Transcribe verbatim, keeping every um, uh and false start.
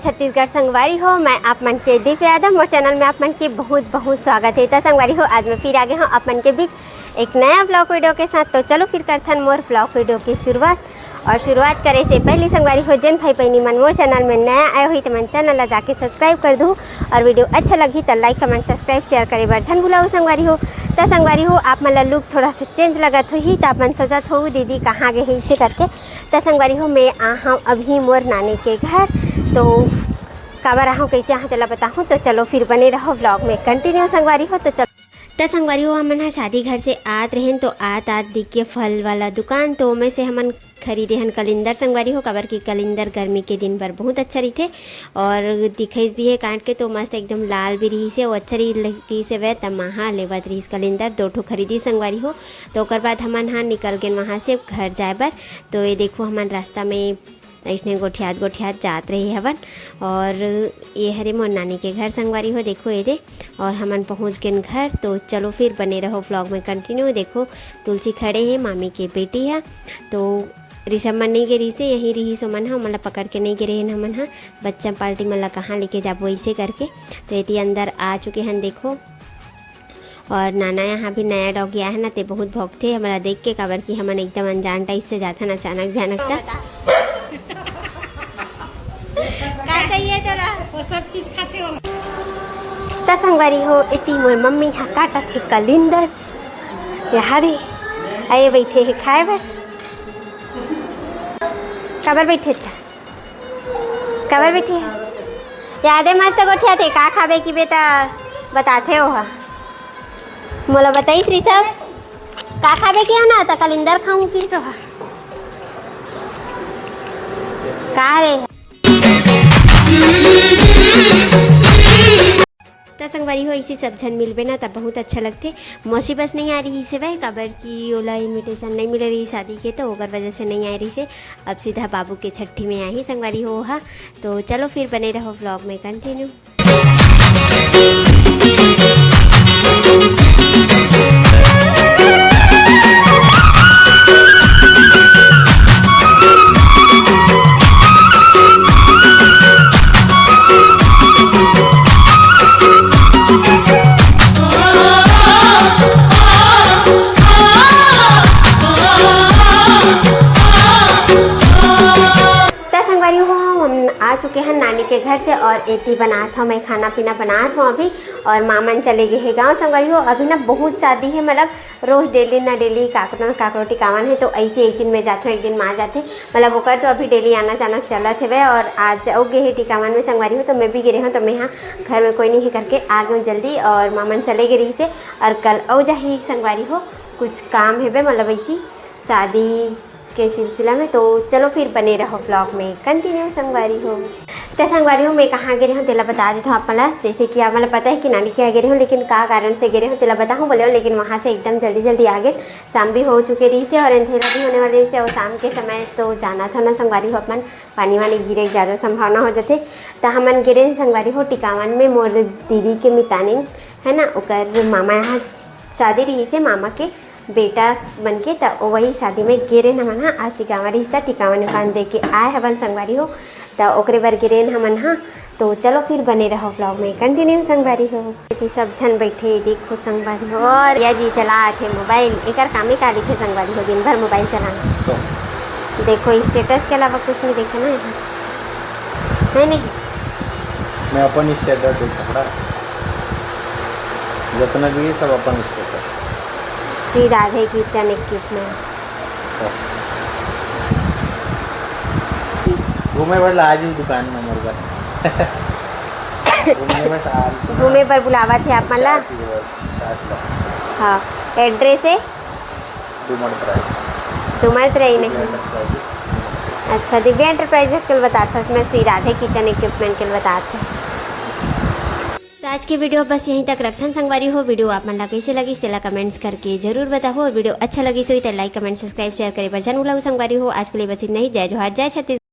छत्तीसगढ़ संगवारी हो, मैं आप मन के दिव्य यादव, मोर चैनल में आप मन के बहुत बहुत स्वागत है। त संगवारी हो, आज मैं फिर आ गए हूँ आप मन के बीच एक नया ब्लॉग वीडियो के साथ। तो चलो फिर करथन मोर ब्लॉग वीडियो की शुरुआत। और शुरुआत करे से पहले संगवारी हो, जेन भाई बहनी मन मोर चैनल में नया आए हुई, तो मन चैनल ला जाके सब्सक्राइब कर दू। और वीडियो अच्छा लगी तो लाइक, कमेंट, सब्सक्राइब, शेयर करे बर झन भुलाऊ संगवारी हो। त संगवारी हो, आप मन ला लुक थोड़ा सा चेंज लगत होही, त आप मन सोचत हो दीदी कहाँ गए है इसे करके। त संगवारी हो, मैं आ हूँ अभी मोर नानी के घर। तो काबर आहूँ, कैसे आहूँ, तेला बताहूँ। तो चलो फिर बने रहो ब्लॉग में कंटिन्यू संगवारी हो। तो चलो, त संगवारी हो, हमन ह शादी घर से आत रहेन, तो आत आत दिख के फल वाला दुकान, तो ओमे से हमन खरीदे हन कलिंदर संगवारी हो, काबर कि कलिंदर गर्मी के दिन बर बहुत अच्छा रहिथे और दिखइस भी है काट के, तो मस्त एकदम लाल भी रहिस है, वो अच्छा रही लगिस है वह, त महा लेवत रहिस कलिंदर, दो ठो खरीदी संगवारी हो। तो ओकर बाद हमन ह निकल गेन वहाँ से घर जाए बर। तो ये देखो, हमन रास्ता में अइसने गोठियात गोठियात जात रहे हवन। और ये हरे मोर नानी के घर संगवारी हो, देखो ये दे। और हमन पहुँच गेन घर। तो चलो फिर बने रहो ब्लॉग में कंटिन्यू। देखो, तुलसी खड़े है, मामी के बेटी है। तो ऋषभ मन नहीं गे रहिसे, यहीं रहिस ओमन ह, ओमन ला पकड़ के नहीं गे रहेन हमन ह। बच्चा पार्टी मन ला कहाँ लेके जाबो, ऐसे करके। तो एती अंदर आ चुके हन, देखो। और नाना यहाँ भी नया डॉगी आया है ना, ते बहुत भौंकथे हमला देख के, काबर कि हमन एकदम अनजान टाइप से जाथन अचानक भयानक। तो त बता। का चाहिए तेला? वो सब चीज खाथे वो। त संगवारी हो, एती मोर मम्मी ह काटत हे कलिंदर। यहाँ रे, आए बैठे हे खाए बर। काबर बैठे था? काबर बैठे? यादे मस्त गोठियाथे, का खाबे की बेटा बताथे ओहा। मोला बताइस ऋषभ, का खाबे की ना, त कलिंदर खाऊं की सोहा। का रे? त संगवारी हो, इसी सब झन मिलबे ना, त बहुत अच्छा लगथे। मौसी बस नहीं आ रही से वह, काबर कि ओला इनविटेशन नहीं मिले रही शादी के, तो ओकर वजह से नहीं आ रही से। अब सीधा बाबू के छट्ठी में आही संगवारी हो ओहा। तो चलो फिर बने रहो ब्लॉग में कंटिन्यू। त संगवारी हो, हम आ चुके हैं नानी के घर से और एती बनात हूँ मैं खाना पीना बनात हूँ अभी। और मामन चले गए हैं गाँव संगवारी हो। अभी ना बहुत शादी है, मतलब रोज डेली ना डेली काकरो ना काकरो टिकावन है, तो ऐसे एक दिन में जात हूँ, एक दिन माँ जाते, मतलब ओकर तो अभी डेली आना जाना चलत हवे। और आज अउ गे हे टिकावन में संगवारी हो, तो मैं भी गे रहे हूँ, तो मैं यहाँ घर में कोई नहीं है करके आ गई हूँ जल्दी। और मामन चले गए रही से, और कल अउ जाही संगवारी हो, कुछ काम हेबे, मतलब ऐसी शादी के सिलसिला में। तो चलो फिर बने रहो ब्लॉग में कंटिन्यू संगवारी हो। तो संगवारी हो, मैं कहाँ गे रहे हूँ तेला बता देता हूँ आप मन ला। जैसे कि आप मन ला पता है कि नानी के यहाँ गे रहे हूँ, लेकिन का कारण से गे रहे हूँ तेला बताहूँ बोले हूँ, लेकिन वहाँ से एकदम जल्दी जल्दी आ गए। शाम भी हो चुके रही से और अंधेरा भी होने वाले रही से, और शाम के समय तो जाना था ना संगवारी हो, अपन पानी वानी गिरे के ज़्यादा संभावना हो जाथे। तो हमन गे रहे संगवारी हो टिकावन में, मोर दीदी के मितानिन है ना, ओकर मामा यहाँ शादी रही से, मामा के बेटा बन के, त वही शादी में गे रेन हमन हा। आज टिकावन रिहिस त टिकावन उकान दे के आए हवन संगवारी हो, त ओकरे बर गे रेन हमन हा। तो चलो फिर बने रहो ब्लॉग में कंटिन्यू संगवारी हो। एती सब झन बैठे, देखो संगवारी हो, और या जी चला आथे मोबाइल, एकर कामे का लिखे संगवारी हो, दिन भर मोबाइल चलाना। तो देखो स्टेटस के अलावा कुछ नहीं देखे ना यहाँ, नहीं नहीं। मैं अपन स्टेटस देखता पड़ा, जितना भी है सब अपन status. Shri Radhe kitchen equipment. घूमे बर ला आज भी दुकान में मोर बस। घूमे बस आज घूमे बर बुलावत हे आप मन ला। चाय पीए बर, चाय पिला। हाँ, एड्रेस है? Doomer prize. डूमर त्राई नहीं। दिव्या एंटरप्राइजेस। अच्छा, दिव्या एंटरप्राइजेस के बतात हस, मैं श्री राधे किचन इक्विपमेंट के बतात हूँ। तो आज के वीडियो बस यहीं तक रखथन संगवारी हो। वीडियो आप मन ला कैसे लगिस तेला कमेंट्स करके जरूर बताओ, और वीडियो अच्छा लगिस होही तो लाइक, कमेंट, सब्सक्राइब, शेयर करे बर जरूर भुलाओ संगवारी हो। आज के लिए बस इतना ही। जय जोहार, जय छत्तीसगढ़।